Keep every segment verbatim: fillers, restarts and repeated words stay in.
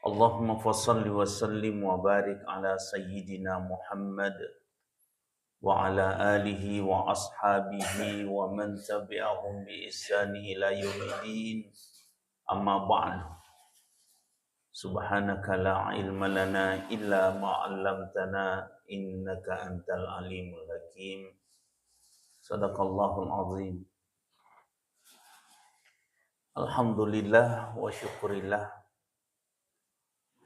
Allahumma fasalli wa sallim wa barik ala sayyidina Muhammad wa ala alihi wa ashabihi wa man tabi'ahum bi ihsani ila yaumiddin. Amma ba'du. Subhanaka la ilma lana illa ma 'allamtana innaka antal alimul hakim. Sadaqallahul azim. Alhamdulillah wa syukurillah.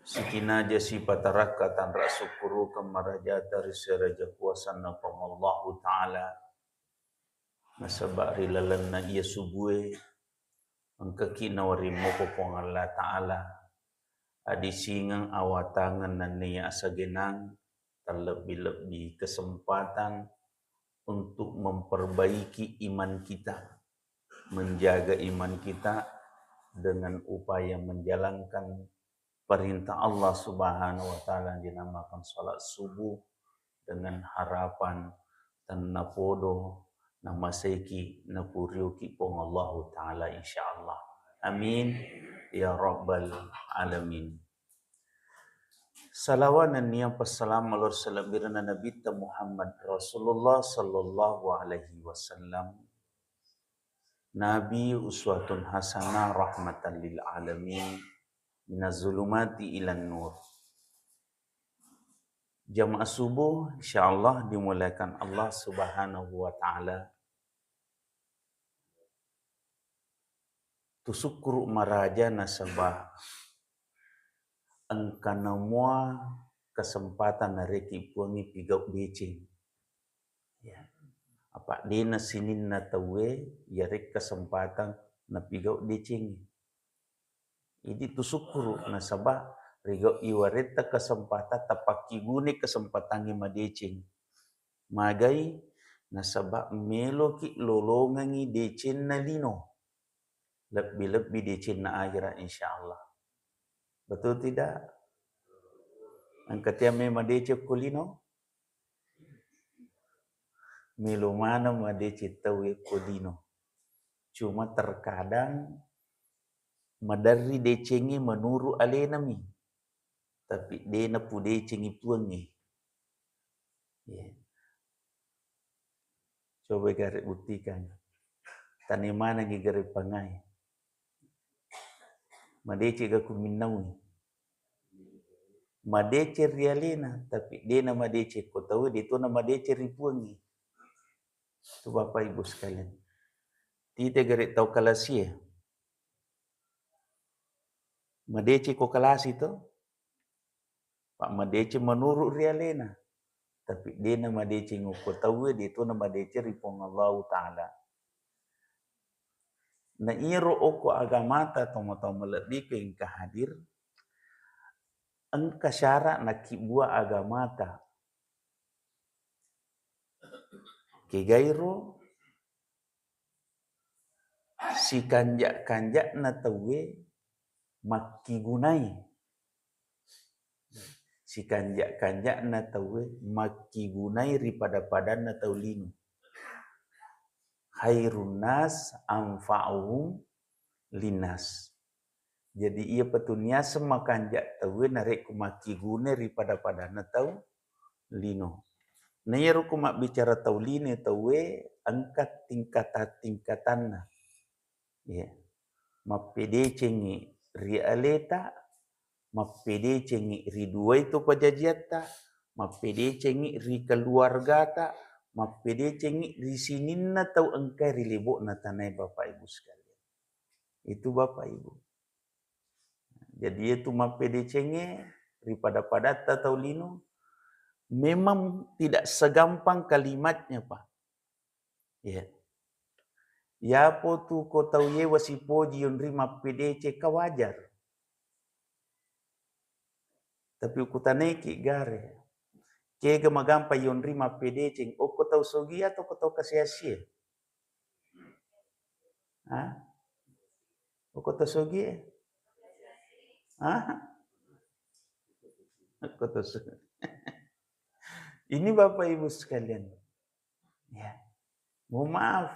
Sikinaja sipatarakka tanra sukkurukeng marajata ri seraja kuasanna Puang Allahu Ta'ala. Nasaba ri lalenna iya subue, engkaki nawarimmuko Puang Allah Ta'ala adisingeng awatangeng nennia asagenang, terlebih-lebih kesempatan untuk memperbaiki iman kita, menjaga iman kita dengan upaya menjalankan perintah Allah Subhanahu wa Ta'ala yang dinamakan salat subuh dengan harapan tennapodo namaseiki napurioki Puang Allahu Ta'ala, insyaallah. Amin ya rabbal alamin. Salawa nennia passalama lao ri salebbirana Nabitta Muhammad Rasulullah sallallahu alaihi wasallam. Nabi uswatun hasanah rahmatan lil alamin, minaz zulumati ilan nur. Jamaah subuh, insyaallah dimuliakan Allah Subhanahu wa Ta'ala. Tusukkuru maraja nasaba engkana mua kesempatan narekki Puangnge pigau deceng. Ya. Apa dena sininna tauwe yarek kesempatan napigau deceng. Idi tusukkuru nasaba rigau iwaretta kesempatan tapakkigune kesempatangnge madeceng. Magai nasaba meloki lolongengi decenna lino. Lebbi-lebbi decenna akhirat, insyaallah. Betul tidak? Engka tea me madeceng ko lino? Melo maneng madeceng tau ko lino. Cuma terkadang maderri decengnge menurut alenami. Tapi de napudecengi Puangnge. Ya. Coba gare buktikan. Tane manengi gare pangai. Madeceng ga kuminnaui. Madeceng ri alena, tapi de namadeceng ko tau, de to namadeceng ri Puangnge. Tu Bapak Ibu sekalian. Tite gare tau kalasie. Madeceng ko kalasi to? Pak madeceng menurut ri alena. Tapi de namadeceng ko tauwe, de to namadeceng ri Puang Allahu Ta'ala. Na iyaro okko agamata, tomatoa malebbiku engka hadir, engka syarat nakibbua agamata. Kegairo sikanja-kanja'na tauwe makkigunai. Sikanja-kanja'na tauwe makkigunai ri pada-padanna tau lino. Khairun nas anfa'uhum linnas. Jadi, iyapa tu niaseng makanja tauwe narekko makkiguna ri pada-padanna tau lino. Na iyaro ko mabbicara tau lino tauwe, engka tingkatan-tingkatanna. Iya. Mappedecengngi ri aleta, mappedecengngi ri duai to pajajiatta, mappedecengngi ri keluargata, mappedecengngi ri sininna tau engkae ri lebo'na tanae, Bapak Ibu sekalian. Itu Bapak Ibu. Jadi, iyatu mappedecengnge ri pada-padatta tau lino memang tidak segampang kalimatnya, Pak. Iya. Yapo tu ko tau yewa sipoji yonri mappedeceng ka wajar. Tapi ukutanaiki gare, kega magampa yonri mappedeceng, okko tau sogi atau ko tau kasiasie? Hah? Okko tau sogi? Hah? Okko tau sogi. Ini Bapak Ibu sekalian. Ya. Mohon maaf.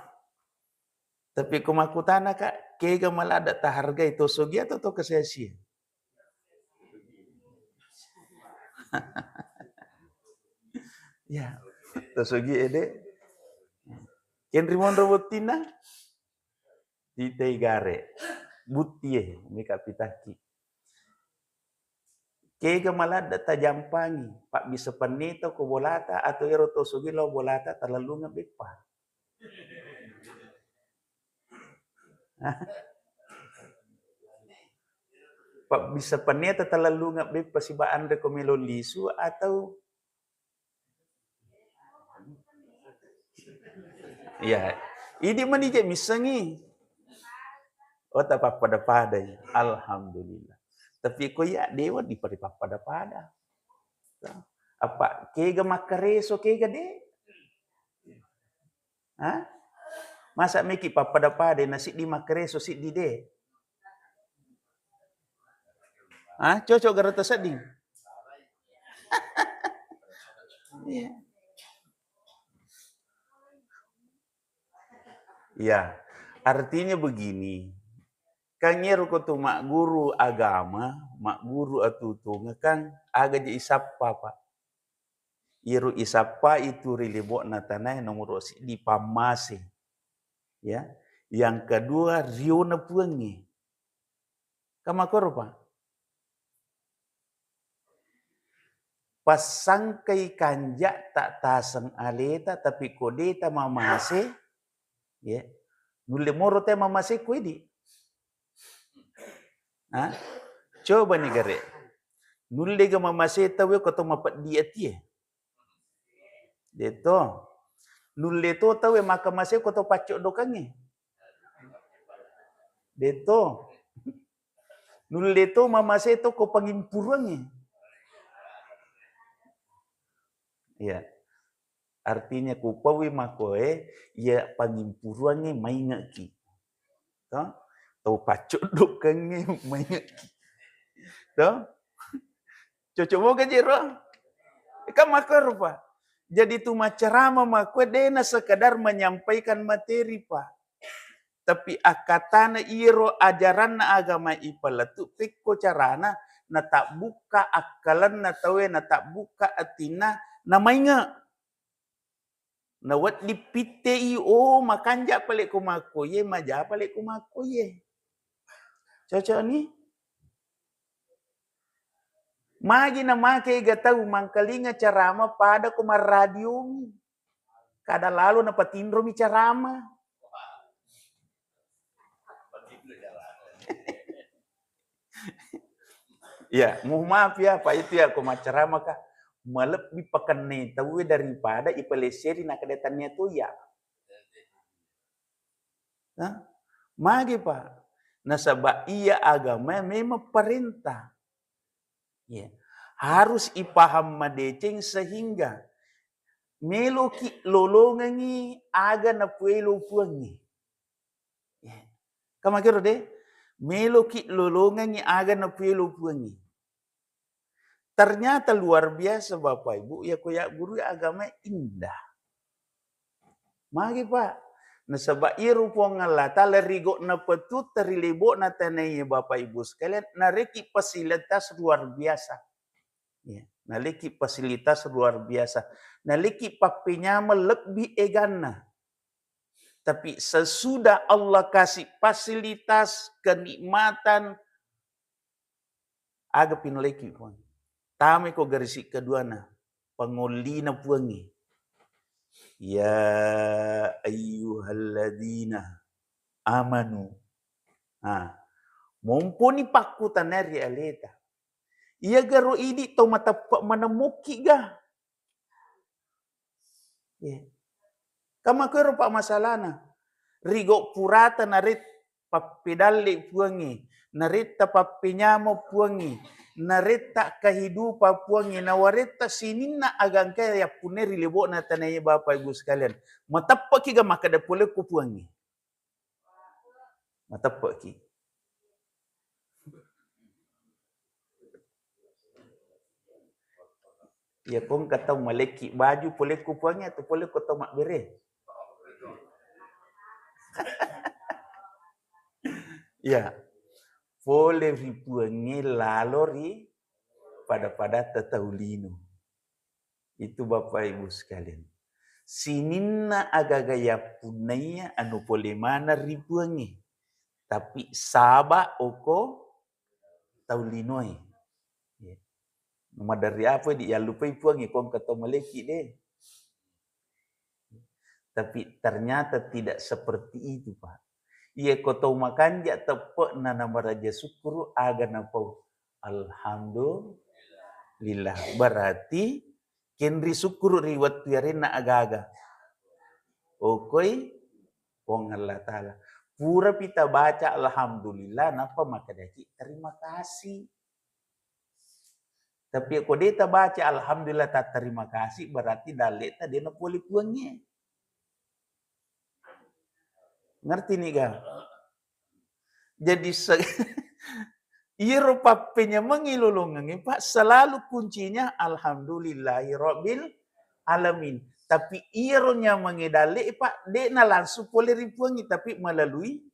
Tapi ko makkutana, Kak, kega maladda tahargai, to sogi atau to kasiasie? Ya, tosogi ede. Kenri monro bottina? Titai gare. Buttie, mika pitaki. Kega maladde tajampangi, pabbisa penneta ko bolata atau ero tosogi lao bolata talellungeng beppa? Pabbisa penneta talellungeng beppa siba anre ko melo lisu atau Iya, idi mani je missengi. Oh, tapappada-padai. Alhamdulillah. Tapi ko iya dewa dipari pappada-pada. Apa kega makkareso kega de? Hah? Masa meki pappada-pada na siddi makkareso siddi de? Hah? Cocok garata sedding? Iya. Ya, artinya begini. Kan iyaro ko tu magguru agama, magguru atutunga kan aga je isappa, Pak. Iyaro isappa itu ri lebo'na tanae nomoro siddi pammase. Ya. Yang kedua riona puangnge. Kamakkoro, Pak? Passangkai kanja ta taseng aleta, tapi ko de ta mamase, ya, nulle moro te mamase ko idi. Ha? Coba ni gare. Nulle ga mamase tau ko to mapeddi atie. Deto. Nulle to tau e makkamase ko to paccoddokangnge. Deto. Nulle to mamase to ko pangimpuruangnge. Iya. Artinya kupaui makoe, iya pangimpuruangnge maingekki. To? To paccoddokangnge maingekki. To? Cocok moga jero? Kan makkoro, Pak. Jadi tu maccarama makkue dena sekedar menyampaikan materi, Pak. Tapi akkatana iyaro ajaranna agama ipalettu pekko carana natabbukka akkalenna tauwe, natabbukka atinna, namainge. Nawedding pittei, oh, makanja pale ko makkoye, maja pale ko makkoye. Cocok ni? Magi namake ga tau mangkalinga carama pada ko marradiomi. Kada lalo napatinromi carama. Ya, mohon maaf ya, Pak, itu ya, ko maccarama ka, malebbi pakenna tauwe daripada ipalesseri nakada tania to ya. Hah? Magi, Pak? Nasaba iya agama memang perintah. Ya. Harus ipaham madeceng sehingga meloki lolongengi aga napuelo puangnge. Ya. Kamakero de, meloki lolongengi aga napuelo puangnge. Ternyata luar biasa, Bapak Ibu, ya ko ya guru agama indah. Magi, Pak? Nasaba iyaro Puang Allah Taala rigo napetutta ri lebo'na tanae, Bapak Ibu sekalian, nareki fasilitas luar biasa. Ya, naleki fasilitas luar biasa. Naleki pappenyameng lebbi eganna. Tapi sesudah Allah kasih fasilitas, kenikmatan, aga pinaleki Puang. Tamai ko garisi keduana, pangollina Puangnge. Ya ayyuhalladzina amanu. Ha, momponi pakkutana ri aleta. Iya garo idi to mateppe manemmuki ga. Ye. Kamakuero, Pak, masalana. Rigo purata naret pappedalle Puangnge, naretta pappenyameng Puangnge, naretta kehidupan Puangnge, nawaretta sininna agangka yappunne ri lebo'na tanae, Bapak Ibu sekalian. Mateppeki ga makkeda pole ko Puangnge. Mateppe'ki. Iya, ko engka tau malekki baju pole ko Puangnge atau pole ko tau mabbere? Iya. Pole ri Puangnge lalo ri pada-pada tau lino. Itu Bapak Ibu sekalian. Sininna agaga yappunnaiya anu pole maneng ri Puangnge. Tapi saba oko tau linoe. Ya. Maderri apa di yallupai Puangnge, ko engka tau maleki de. Tapi ternyata tidak seperti itu, Pak. Iya ko tau makanja teppe'na namaraja sukkuru, aga napau? Alhamdulillah. Berarti kenri sukkuru ri wettu yarenna agaga. Okoi Puang Allah Ta'ala. Pura pi tabaca alhamdulillah, nappa makkedaki terima kasih. Tapi ko de tabaca alhamdulillah, tatterima kasih, berarti dalle'ta de napole Puangnge. Ngerti ni ga? Jadi se-, iyaro pappenyamengngi lolongengnge, Pak, selalu kuncinya alhamdulillahi rabbil alamin. Tapi iyaro nyamengnge dalle'e, Pak, de'na langsung pole ri Puangnge, tapi melalui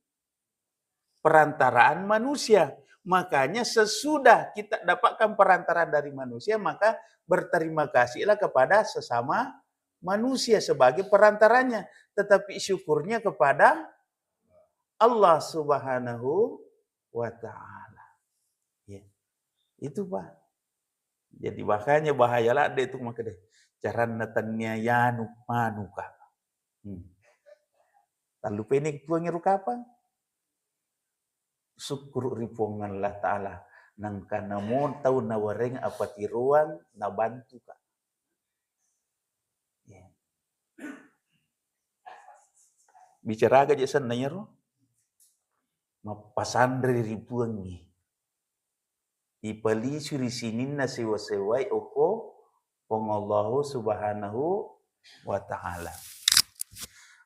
perantaraan manusia. Makanya sesudah kita dapatkan perantaraan dari manusia, maka berterima kasihlah kepada sesama manusia sebagai perantaranya, tetapi syukurnya kepada Allah Subhanahu wa Ta'ala. Ya. Itu, Pak. Jadi makanya bahaya ladde tu makkeda, caranna tennia yanu manuka. Hmm. Tallupaini Puang ero kapang. Sukkuru ri Puang Allah Ta'ala. Nangka namo tau nawareng apatiroang nabantuka. Ya. Bicara aga je senna iyaro? Mappasanre ri Puangnge. Ipalisu ri sininna sewa-sewai okko Puang Allahu Subhanahu wa Ta'ala.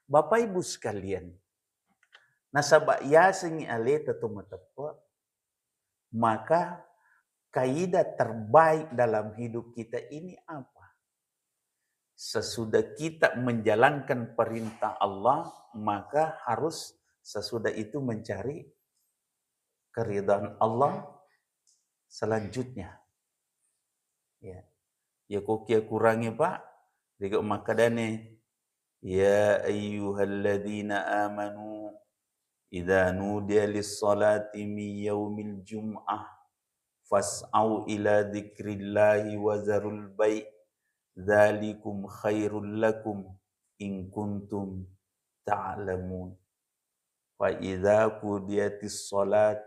Bapak Ibu sekalian, nasaba yasengngi aleta to mateppe, maka kaidah terbaik dalam hidup kita ini apa? Sesudah kita menjalankan perintah Allah, maka harus sesudah itu mencari keridhaan Allah selanjutnya. Ya. Ya, ko kia kurangi, Pak. Dega makkedane, "Ya ayyuhalladzina amanu, idza nudiya lis-salati min yaumil jum'ah, fas'au ila dzikrillahi wa dzarul bai', dzalikum khairul lakum in kuntum ta'lamun." Fa idza qudiyatis shalat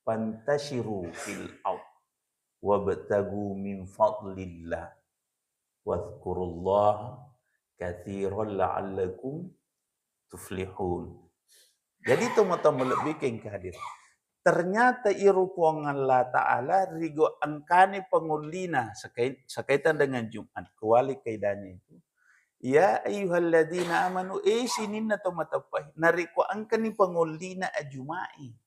fantashiru fil ard wabtagu min fadlillah wadhkurullaha katsiran la'allakum tuflihun. Jadi, tomatoa malebbi keng hadir. Ternyata iro Puang Allah Ta'ala rigo engkani pangollina sekai-, sekaitan dengan Jumat. Kuali kaidahnya itu. Ya ayyuhalladzina amanu, eh, sininna to mateppai. Narekko engkani pangollina ajumai.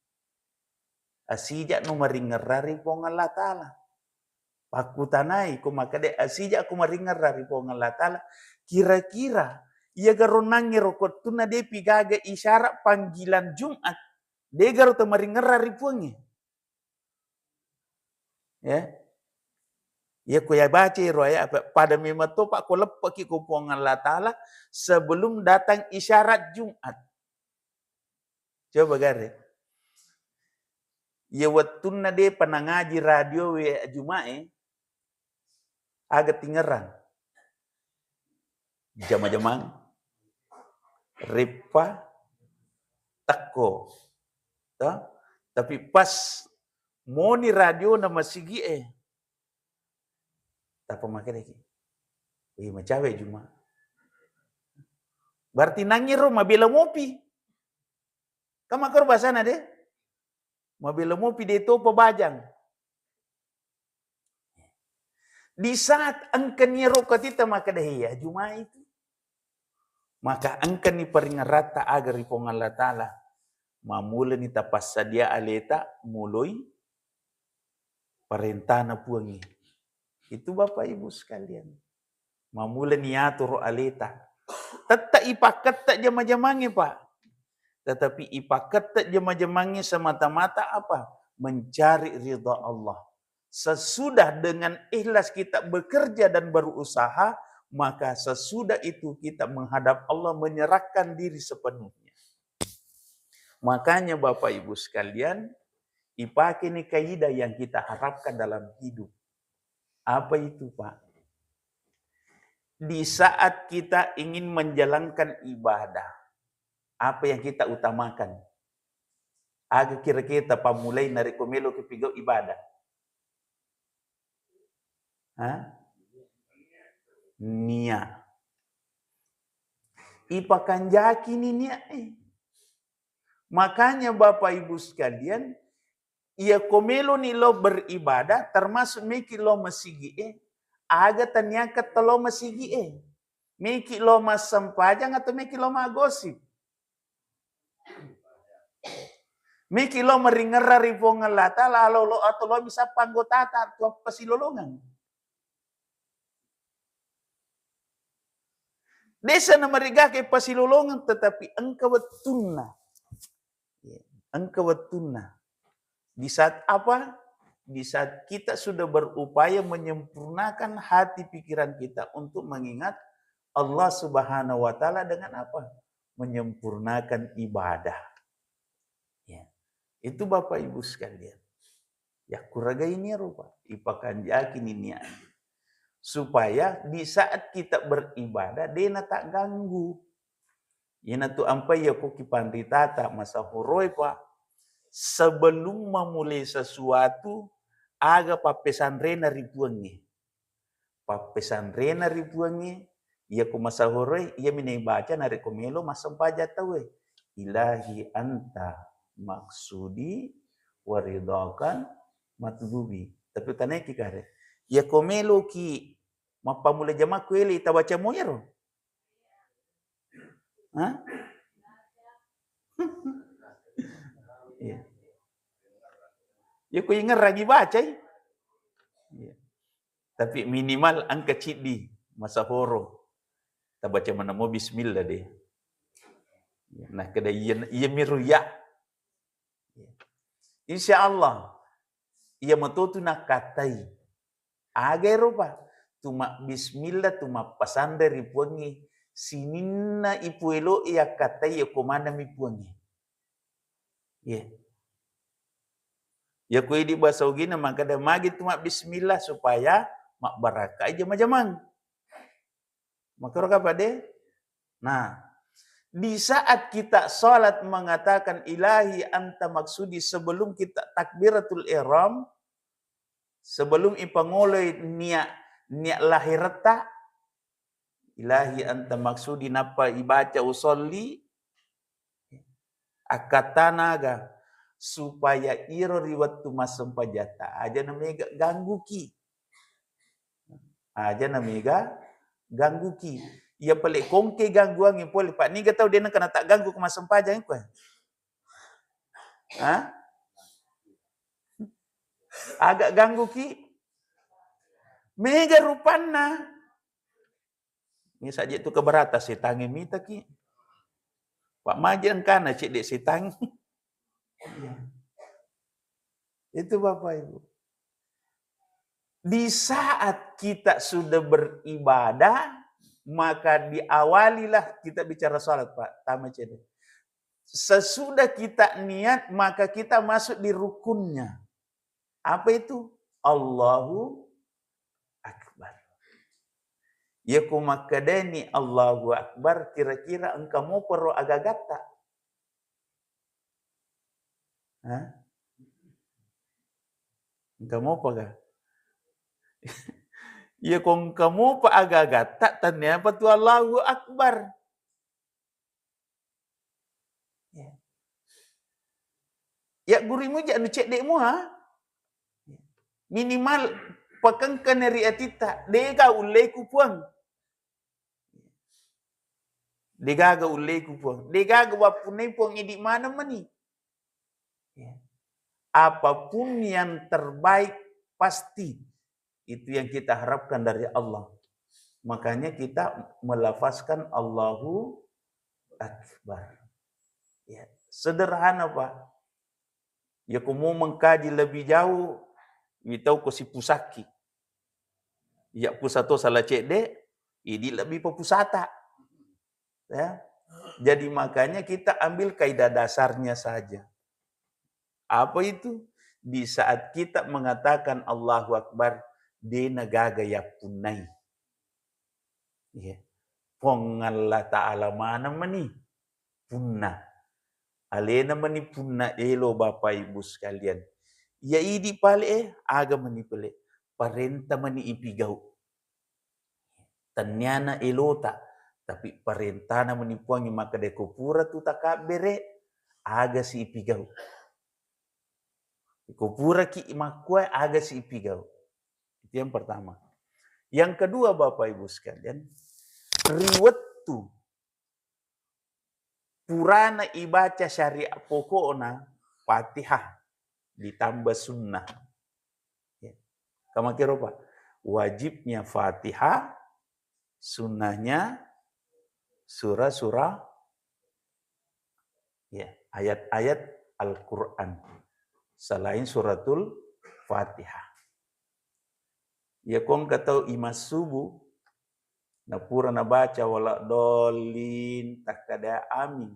Asija'nu maringerra ri Puang Allah Ta'ala. Pakkutanai, ko makkeda, asija'ku maringerra ri Puang Allah Ta'ala. Kira-kira, iya garo nangngero ko wettunna depi gaga isyarat panggilan Jumat, degaro to maringerra ri Puangnge. Ya. Iya ko ya baca ero ayat apa, pada memang to, Pak, ko leppeki ko Puang Allah Ta'ala sebelum datang isyarat Jumat. Coba gare. Iya wettunna depa nangaji radio we Jumae, aga tingerang? Jama-jamang, rippa, tekko. Toh? Tapi pas moni radio na masigi e, tappa makkedaki, "Wih, macawe Juma." Berarti nangiro mabela mopi. Kan makkoro bahasana de? Mabela mopi de topa bajang. Di saat engkani ero katita makkeda, "Iya, Juma itu." Maka engkani paringeratta aga ri Puang Allah Ta'ala. Mamulani tapassadia aleta muloi parentana Puangnge. Itu Bapak Ibu sekalian. Mamulani yatoro aleta. Tette ipakkette jama-jamangnge, Pak. Tetapi ipakkette jama-jamangnge semata-mata apa? Mencari ridha Allah. Sesudah dengan ikhlas kita bekerja dan berusaha, maka sesudah itu kita menghadap Allah, menyerahkan diri sepenuhnya. Makanya Bapak Ibu sekalian, ipake ni kaidah yang kita harapkan dalam hidup. Apa itu, Pak? Di saat kita ingin menjalankan ibadah, apa yang kita utamakan? Aga kira-kira tapammulai narekko meloki pigau ibadah? Ha? Nia. Ipakanjaki ni nia e. Makanya Bapak Ibu sekalian, iya ko meloni lo beribadah, termasuk meki lo masigi e, aga taniakan telo masigi e. Meki lo massempajang atau meki lo magosip? Meki lo maringerra ri Puang Allah Ta'ala, lo, lo, atau lo bisa anggotata, tu apa silolongan? Desa na marigake pasilolongan, tetapi engka wettunna. Ya, engka wettunna. Di saat apa? Di saat kita sudah berupaya menyempurnakan hati pikiran kita untuk mengingat Allah Subhanahu wa Ta'ala dengan apa? Menyempurnakan ibadah. Ya. Itu Bapak Ibu sekalian. Ya, kuraga ini rupa. Ipakanjaki ni niat. Supaya di saat kita beribadah, dena tak ganggu. Iyanatu ampai iya ko kipanritata masahoroe, Pak. Sebelum memulai sesuatu, aga pappesanrena ri Puangnge. Pappesanrena ri Puangnge, iya ko masahoroe, iya mi naibaca narekko melo massempajang tauwe. Ilahi anta maksudi wa ridhaka matlubi. Tapi tanaiki kare. Iya ko meloki mappammula jamakku ele tabaca moyaro. Ha? Iya. Ya, ku ingerrangi bacai. Iya. Tapi minimal engka ciddi masahoro. Tabaca manamo bismillah deh. Nah, kada iya, iya miru ya. Insya Allah, iya matotu nakkatai. Aga ero, Pak? Tuma bismillah, tuma pasanre ri Puangnge. Sininna ipuelo iya katai, iya ko manami Puangnge. Iya. Ya, ko idi bahasa Ugina makkeda magi tuma bismillah supaya mabbarakkai jama-jamang. Makaro kapang de? Nah, di saat kita salat mengatakan, "Ilahi anta maksudi," sebelum kita takbiratul ihram, sebelum ipangoloi niat, niat lahirta, "Ilahi anta maksudi," nappa ibaca, "Usolli," akkattana aga? Supaya iro ri wettu massempajatta aja namega gangguki. Aja namega gangguki. Iya pale kongke gangguangngi pole, Pak. Niga tau de nengka natagganggu ko massempajang ko? Ha? Aga gangguki? Mega rupanna. Misa je tu keberatan setangnge mitaki. Pak Maji engkana cedde setang. Itu Bapak Ibu. Di saat kita sudah beribadah, maka diawalilah kita bicara salat, Pak. Tama cedde. Sesudah kita niat, maka kita masuk di rukunnya. Apa itu? Allahu Akbar. Iya ko makkedani Allahu Akbar, kira-kira engka mopa ro agagatta? Ha? Engka mopa ga? Iya ko engka mopa agagatta, tanniapa tu Allahu Akbar? Ya. Ya gurimu ja anu cedde mua. Minimal pakengkana ri atitta, dega ulleku Puang. Degaga ulleku Puang. Degaga wappunnai Puang, idi maneng mani. Ya. Apapun yang terbaik pasti itu yang kita harapkan dari Allah. Makanya kita melafazkan Allahu Akbar. Ya, sederhana, Pak. Ya, kamu mengkaji lebih jauh, Mitau ko sipusakki. Iya pusa to sala cedde, idi lebbi pa pusata. Ya. Jadi makanya kita ambil kaidah dasarnya saja. Apa itu? Di saat kita mengatakan Allahu Akbar, de na gaga yappunnai. Iya. Puang Allah Ta'ala maneng mani punna. Alena mani punna elo Bapak Ibu sekalian. Ya idi pale eh, aga mani pale. Parenta mani ipigau. Tenniana elota, tapi parentana mani Puang makkeda ko pura tu takabbere, aga si ipigau. Ko pura ki makkua, aga si ipigau. Itu yang pertama. Yang kedua, Bapak Ibu sekalian, riwettu purana ibaca syariat pokokna Fatihah ditambah sunnah. Ya. Kamakiro, Pak? Wajibnya Fatihah, sunnahnya surah-surah, ya, ayat-ayat Al-Quran selain suratul Fatihah. Ya, kong katau imam subuh, na pura nabaca wala dolin, takkada amin.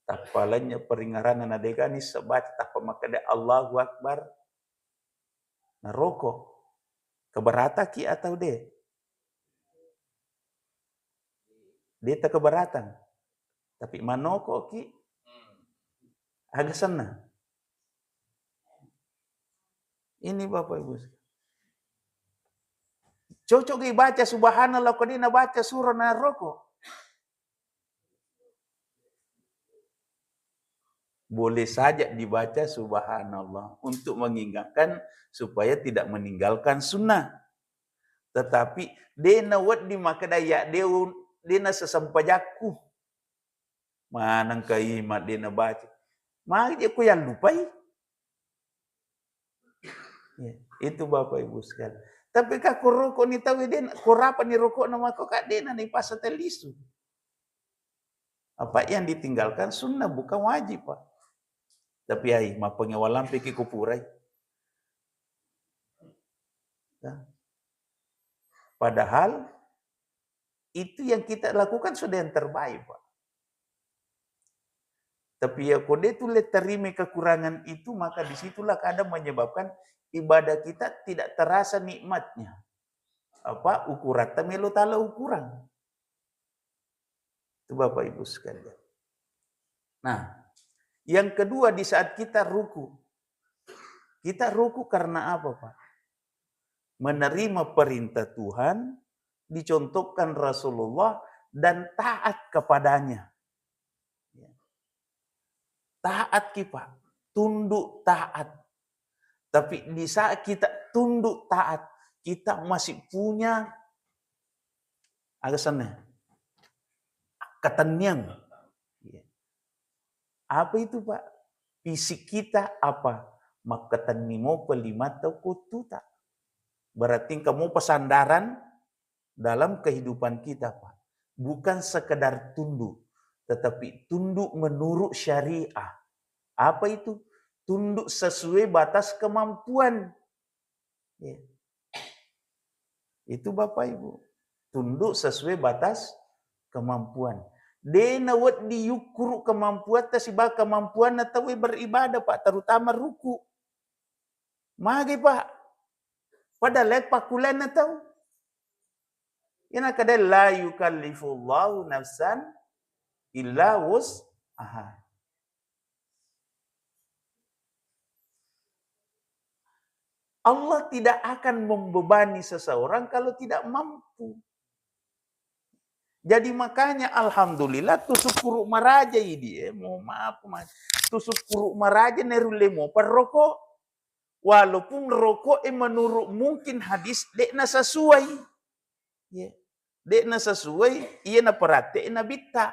Tappalanya peringaranna na degani sebaca tappa makkada Allahu Akbar. Naroko. Keberataki atau de? De ta keberatan. Tapi manoko ki, aga senna. Ini Bapak Ibu. Cocok ki baca subhanallah, ko de nabaca surah naroko. Boleh saja dibaca subhanallah untuk mengingatkan supaya tidak meninggalkan sunnah. Tetapi de na wedding makkeda ya de, de na sesempajakku. Maneng ka ima de nabaca. Magi je ku yallupai. Ya, itu Bapak Ibu sekalian. Tapi ka ko roko ni tau de, ko rapa ni roko na mako ka de na ni pasa telisu. Apa yang ditinggalkan sunnah, bukan wajib, Pak. Tapi ai, mappengewalampe ki kupurai. Ya. Padahal itu yang kita lakukan sudah yang terbaik, Pak. Tapi ya kode tu le terima kekurangan itu, maka disitulah kadang menyebabkan ibadah kita tidak terasa nikmatnya. Apa, ukuran ta melo tala ukuran. Itu Bapak Ibu sekalian. Nah, yang kedua, di saat kita ruku. Kita ruku karena apa, Pak? Menerima perintah Tuhan, dicontohkan Rasulullah, dan taat kepadanya. Ya. Taat ki, Pak. Tunduk taat. Tapi di saat kita tunduk taat, kita masih punya aga senna, ketennian. Ya. Apa itu, Pak? Fisik kita apa? Makketenni mopa limatta ko tuta. Berarti engka mopa sandaran dalam kehidupan kita, Pak. Bukan sekedar tunduk, tetapi tunduk menurut syariah. Apa itu? Tunduk sesuai batas kemampuan. Ya. Itu Bapak Ibu. Tunduk sesuai batas kemampuan. De na wedding yukkuru kemampuatta sibawa kemampuanna tauwe beribadah, Pak, terutama ruku. Magi, Pak? Pada lepa kulanna tau. Ina kada la yukallifullahu nafsan illa wus'aha. Allah tidak akan membebani seseorang kalau tidak mampu. Jadi makanya alhamdulillah tu syukur maraja idi, eh, mohon maaf, Mas. Tu syukur maraja nerulle mo perroko. Walaupun rokok e menurut mungkin hadis dekna sesuai. Ya. Dekna sesuai, iya naperatte nabitta.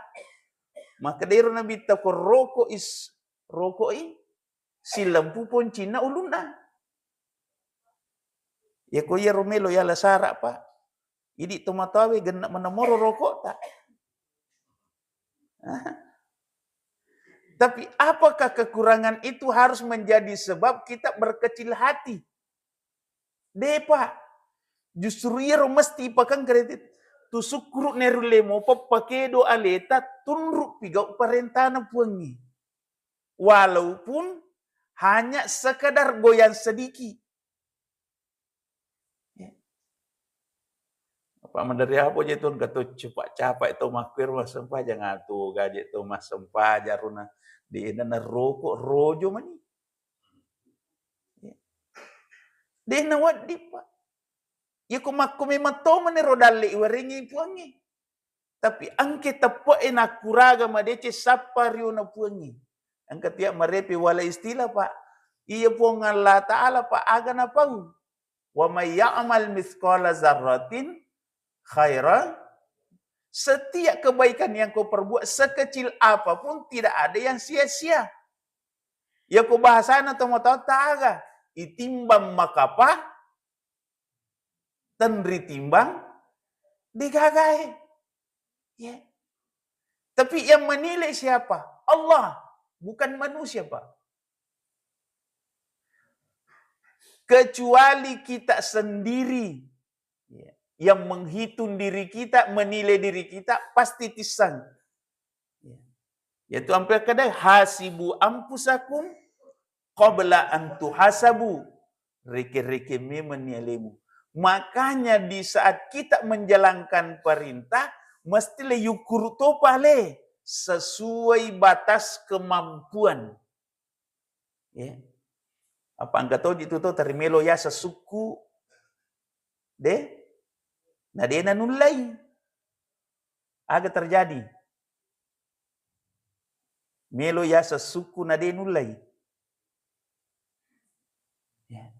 Maka dero nabitta ko rokok is, rokok i silempu poncinna ulunna. Ya ko iya romelo yala sara, Pak. Idi tomatoawe genna menemoro rokok ta. Tapi apakah kekurangan itu harus menjadi sebab kita berkecil hati? Depa. Justru iyaro mesti ipakengka, tu sukkuru' nerulle mopa pakedo aleta, tunru' pigau' parentana Puangnge. Walaupun hanya sekedar goyang sedikit. Ya. Apa madari apa je tu, engka to capa-capa to makkuero massempajang, atu gaje to massempajang runa, de' na naroko rojo mani. Ya. De' nawedding, Pak. Iyako makko memang to mani ro dalle' iwarengngi Puangnge. Tapi engka teppe'e nakkuraga madeceng sappa riona Puangnge. Engka tia marepe wala istilah, Pak. Iya Puang Allah Ta'ala, Pak, aga napau. "Wa may ya'mal mithqala dzarratin khairan." Setiap kebaikan yang kau perbuat sekecil apapun tidak ada yang sia-sia. Iyako bahasana tomatoatta aga, itimbang makapa, tenritimbang degagae. Ya. Tapi yang menilai siapa? Allah, bukan manusia, Pak. Kecuali kita sendiri, ya, yang menghitung diri kita, menilai diri kita, pasti tissang. Ya. Yaitu ampe kada, "Hasibu anfusakum qabla an tuhasabu." Reke-reke memang ni alemu. Makanya di saat kita menjalankan perintah, mesti le yukuru topa le sesuai batas kemampuan. Ya. Apa engka toji tu to, teri melo yaseng sukku, de? Na de nanullai. Aga terjadi? Melo yaseng sukku na de nullai. Ya.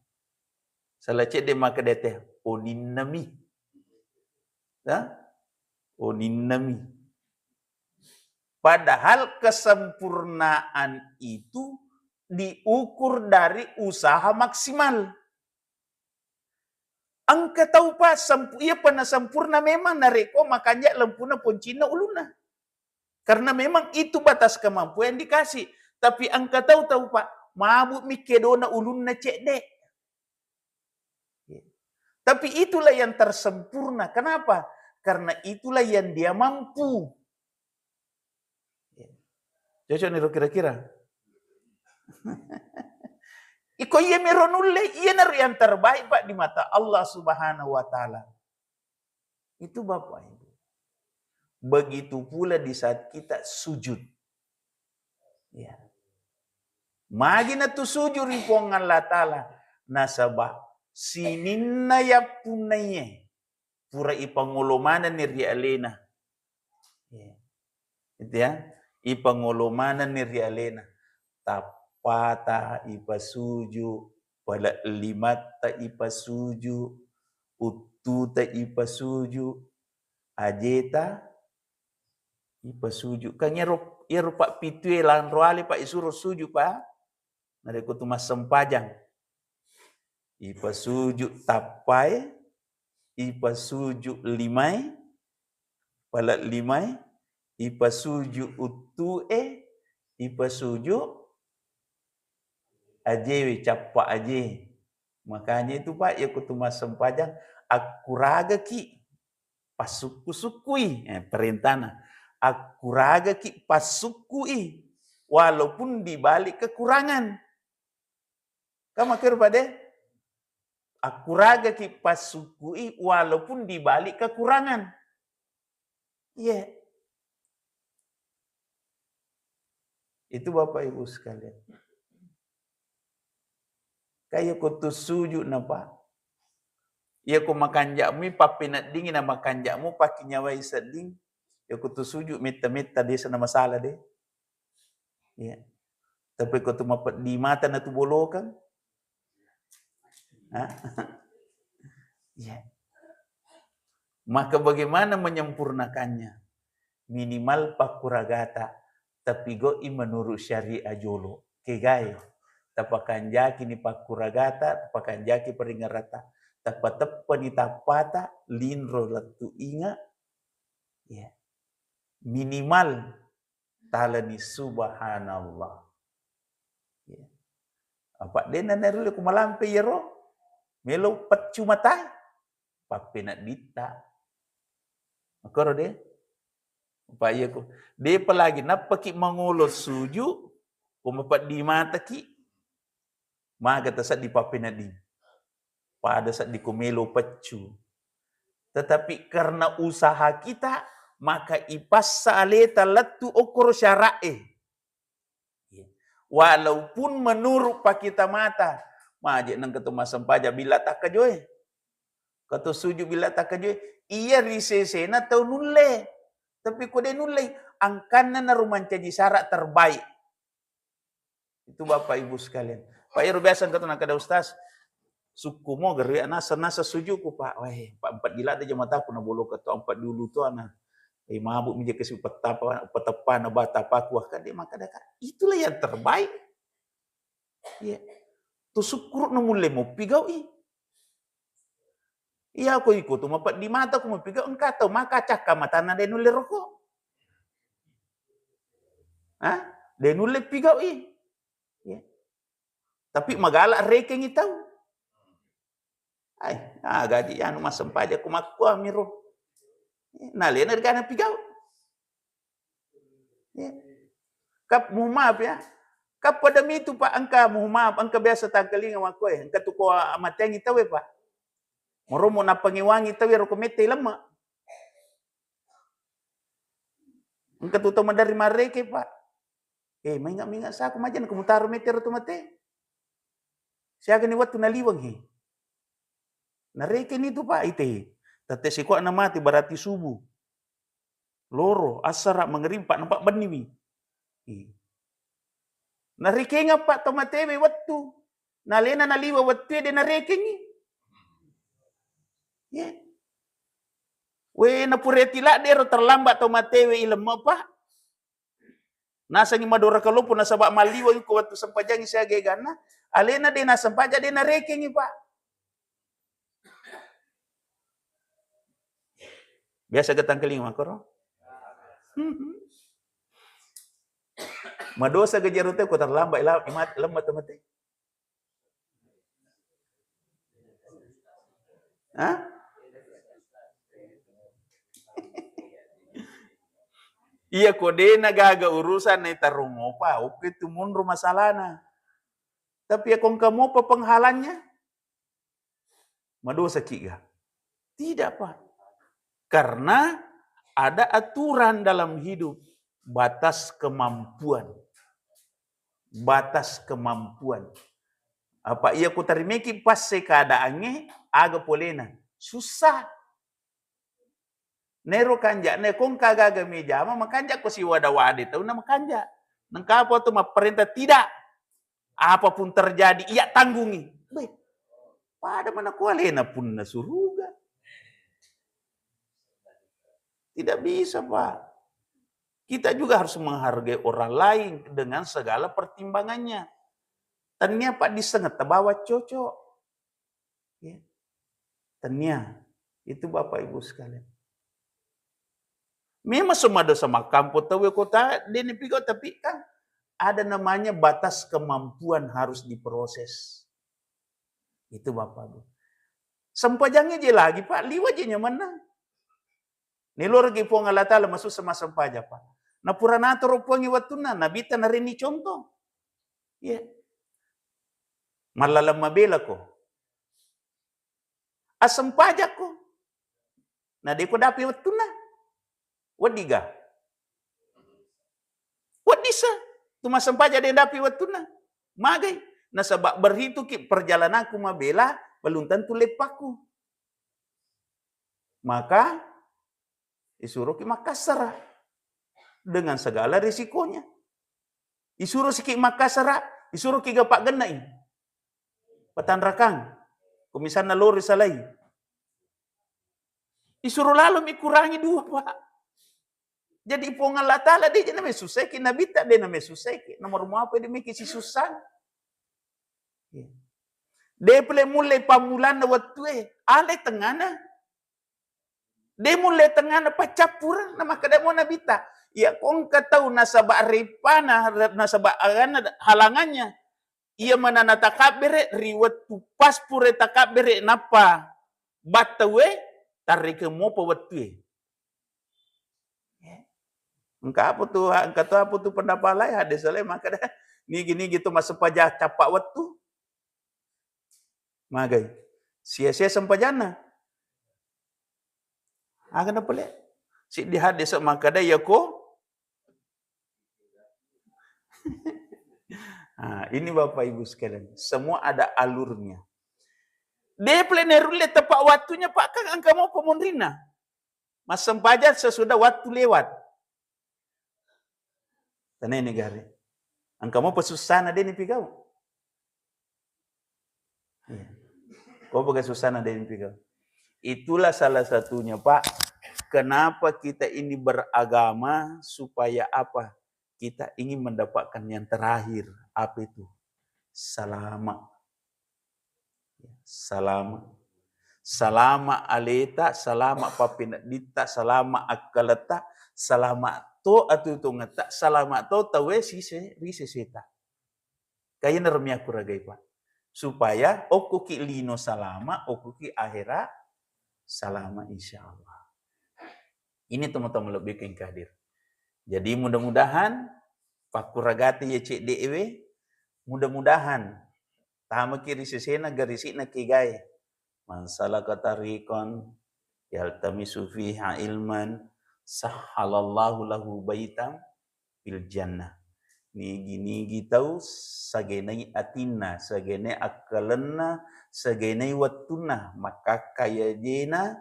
Sala cedde maka dete, oninnami. Ya? Oninnami. Padahal kesempurnaan itu diukur dari usaha maksimal. Engka tau, Pak, sempu-, iya pa nasempurna memang narekko makanja lempuna poncinna ulunna. Karena memang itu batas kemampuan yang dikasih. Tapi engka tau, tau, Pak, mabuk mi kedona ulunna cedde. Tapi itulah yang tersempurna. Kenapa? Karena itulah yang dia mampu. Cocok niro kira-kira? Iko iya mero nulle, iyanaro yang terbaik, Pak, di mata Allah Subhanahu wa Ta'ala. Itu, Bapak Ibu. Begitu pula di saat kita sujud. Ya. Magi natu sujud ri Puang Allah Ta'ala. Nasaba sininna yappunnaiye pura ipangolo manenni ri alena. Ya. Gitu ya. Ipangolo manenni ri alena. Tappata ipasuju, pale limatta ipasuju, uttuta ipasuju, ajeta ipasuju. Kan iyaro, iyaro pappitue lanro ale, Pak, isuro suju, Pak. Narekko tu massempajang, ipasuju tappae, ipasuju limae, pale limae, ipasuju uttue, ipasuju ajewe, cappa aje. Makanya itu, Pak, ya kutu massempajang, akkuragaki passukku-sukkui, eh, perintana. Akkuragaki passukkui, walaupun di balik kekurangan. Kan makkero, Pak, de? Akkuragaki passukkui walaupun di balik kekurangan. Iya. Itu, Bapak Ibu sekalian. Kaya ko tu sujud na, Pak. Iya ko makanja'mu, pappeneddingi na makanja'mu, pakkinyawai sedding. Iya ko tu sujud metta-metta, desa na masalah de. Iya. Tapi ko tu mapeddi mata na tu bolokeng. Hah? Iya. Maka bagaimana menyempurnakannya? Minimal pakkuragata, tapi goi menurut syariah jolo. Kegai. Tapakanjaki ni pakkuragata, tapakanjaki peringerata. Tapateppani tappata, linro lettu inga. Iya. Minimal talani subhanallah. Ya. Apa dena narulle ku malampe iyaro? Melo peccu matae, pappenedditta. Makkoro de? Apa iya ko? Depa lagi nappaki mangolo suju, ko mapeddi mataki, maga taseddi pappenedding. Pada seddi ko melo peccu. Tetapi karena usaha kita, maka ipassa aleta lettu okkoro syara'e. Walaupun menurut pakita mata, maje nengka tu massempajang billa takkajoe. Kato suju billa takkajoe, iya ri sesena tau nulle. Tapi ko de nulle, angkanna naro mancaji syarat terbaik. Itu Bapak Ibu sekalian. Pak, iyaro biasa engka to nakkeda ustaz, sukku mo geriak nasa, nasa sujuku, Pak. Weh, Pak, empat gila de jamataku na bolo keto empat dulu to ana. Eh, mabuk mi je kasi petapa, petapa na batapaku, wah, kan dia makkeda, Kak, itulah yang terbaik. Iya. Tu syukur na mulle mo pigau'i. Iya, ko iko tu mapeddi mata ko mapigau engka tau maka cakka matanna de nulle roko. Hah? De nulle pigau'i. Iya. Tapi magala rekengi tau. Ai, ah, gaji anu massempajang ko makkuamiro. Nalena rigana pigau. Ya. Kap, mohon maaf ya. Kap pada mitu, Pak, engka, mohon maaf, engka biasa tangkalinga makkoe, engka tu ko amateangi tauwe, Pak. Moromo nappangewangi tauwe ro ko mette lemme. Engka tu tau maderri marreke, Pak. Eh, mainga-mainga saku majana ko mutaro mette ro tu mate. Siaga ni wettu naliweng he. Narekeni tu, Pak, ite. Tette sikoa na mate berarti subuh. Loro, assara, mangerib, Pak, nampak benniwi. Ih. Narekenga, Pak, to matewe wettu. Nalena naliwa wettu de narekengi. Ya. We, napureti ladde ro terlambat to matewe ilemme, Pak. Nasengi madora kalopo nasaba malliweng ko wettu sempajangi siaga eganna. Alena de nasempaja de narekengi, Pak. Biasa getang keling makoro. Madosa gejaro te ko terlambat ila-, imat-, lemma temate. Hah? Iya, ko de na gaga urusan na tarung mopa, oke tu munru masalahna. Tapi ya ko engka mopa penghalangnya, madosa ki ga? Tidak, Pak. Karena ada aturan dalam hidup, batas kemampuan. Batas kemampuan. Apa iya ku tarimeki passe keadaangnge, aga polena? Susah. Nero kanja, ne kong kagaga mejama, makanja ko siwada-wade tau na makanja. Nengka apa tu mapperintah tidak. Apapun terjadi, iya tanggungi. Beh, pada mana kualena punna suruga. Tidak bisa, Pak. Kita juga harus menghargai orang lain dengan segala pertimbangannya. Tania, Pak, disengetta bawa cocok. Ya. Tania. Itu Bapak Ibu sekalian. Memang semada sama kampung tahu kota, dia ni pigau, tapi kan ada namanya batas kemampuan harus diproses. Itu Bapak Ibu. Sempajangnya je lagi, Pak, liwa je nyamanna. Nilorgi Puang Allah Ta'ala masussa massempajang, Pak. Napura natoro Puangi wettunna, Nabitta narenni contoh. Iya. Mallaleng mabela ko. Assempajakko. Na de ko dapi wettunna. Weddiga? Weddissa. Tu massempajang de dapi wettunna. Magai. Nasaba berhituki perjalananku mabela, belum tentu leppakku. Maka isuroki makkassara dengan segala risikonya. Isuro siki makkassara, isuroki ga paggenna i. Patanrakang. Ko misalna lori salai. Isuro lalo mi kurangi dua, Pak. Jadi Puang Allah Ta'ala de na mesuseki, Nabitta de na mesuseki. Nomor muapa de meki sisussang. De pole mulle pammulanna wettue, ale tengana. De mulle tengana paccappureng, na makkeda mo Nabitta, iya ko engka tau nasaba reppana, nasaba aganna halangannya, iya manana takabbere ri wettu pas pura takabbere nappa battaue, tarreke mopa wettue. Engka apa tu, engka tu apa tu pendapat lain, hadis lain makkeda, nigi-nigi tu massempajang cappa wettu. Magai. Sia-sia sempajanna. Aga na pole? Siddi hadis makkeda, iya ko. Nah, ini Bapak Ibu sekalian, semua ada alurnya. De pole nerulle tepat waktunya, Pak, kan engka mo pemonrina. Massempajang sesudah waktu lewat. Tenai negara. Engka mo pesussana de ni pigau. Iya. Ko pega sussana de ni pigau. Itulah salah satunya, Pak. Kenapa kita ini beragama, supaya apa? Kita ingin mendapatkan yang terakhir. Apa itu? Salama. Salama. Salama aleta, salama papinedditta, salama akkaletta, salama to atuitungetta, salama to tauwe sise-, ri seseta. Kainaro miakkuragai, Pak. Supaya okkoki lino salama, okkoki akhera salama, insya Allah. Ini teman-teman lebih ke hadir. Jadi mudah-mudahan pakkuragati ya cedde'e we, mudah-mudahan tamaki ri sesena garisi'na kegae. Man salaka tariqan yaltamisu fiha ilman sahhalallahu lahu baitan fil jannah. Nigi-nigi tau sagenai atinna, sagenai akkalenna, sagenai wettunna makkakkayajena,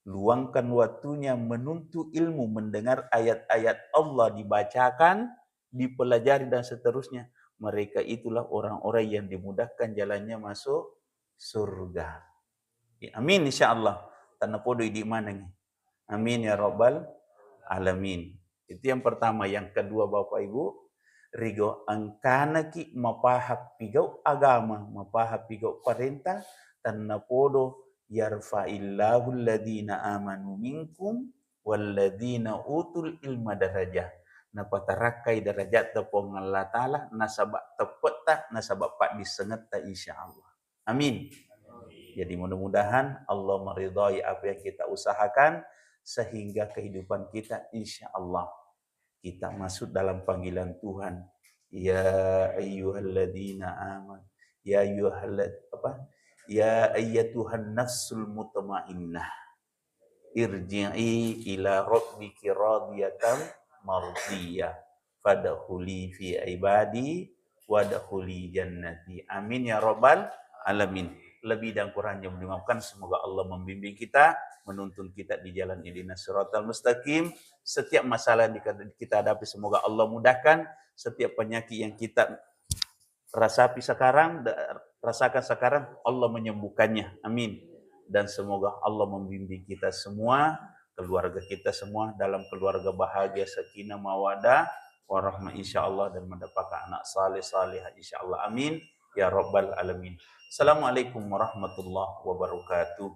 luangkan waktunya menuntut ilmu, mendengar ayat-ayat Allah dibacakan, dipelajari dan seterusnya, mereka itulah orang-orang yang dimudahkan jalannya masuk surga. Ya, amin, insya Allah. Tanna podo idi manengi. Amin ya rabbal alamin. Itu yang pertama. Yang kedua, Bapak Ibu, rigo engkanaki mapahang pigau agama, mapahang pigau parenta, tanna podo yarfa'illahu alladhina amanu minkum walladhina utul ilma darajah. Napatarakkai darajatta Puang Allah Ta'ala, nasaba teppetta, nasaba paddissengetta, insya Allah. Amin. Jadi mudah-mudahan Allah meridhai apa yang kita usahakan sehingga kehidupan kita insya Allah kita masuk dalam panggilan Tuhan. Ya ayyuhalladzina aman, ya ayyuhallad-, apa? Ya ayyatuhan nafsul mutmainnah. Irji'i ila rabbiki radiyatan mardiyah. Fadkhuli fi ibadi wadkhuli jannati. Amin ya rabbal alamin. Lebih dan kurangnya dimaafkan. Semoga Allah membimbing kita, menuntun kita di jalan ihdinas siratal mustaqim. Setiap masalah yang kita hadapi, semoga Allah mudahkan. Setiap penyakit yang kita rasapi sekarang, da-, rasakan sekarang, Allah menyembuhkannya. Amin. Dan semoga Allah membimbing kita semua, keluarga kita semua dalam keluarga bahagia, sakinah, mawadah, warahmah, insya Allah, dan mendapatkan anak saleh, salehah, insya Allah. Amin. Ya Rabbal Alamin. Assalamualaikum warahmatullahi wabarakatuh.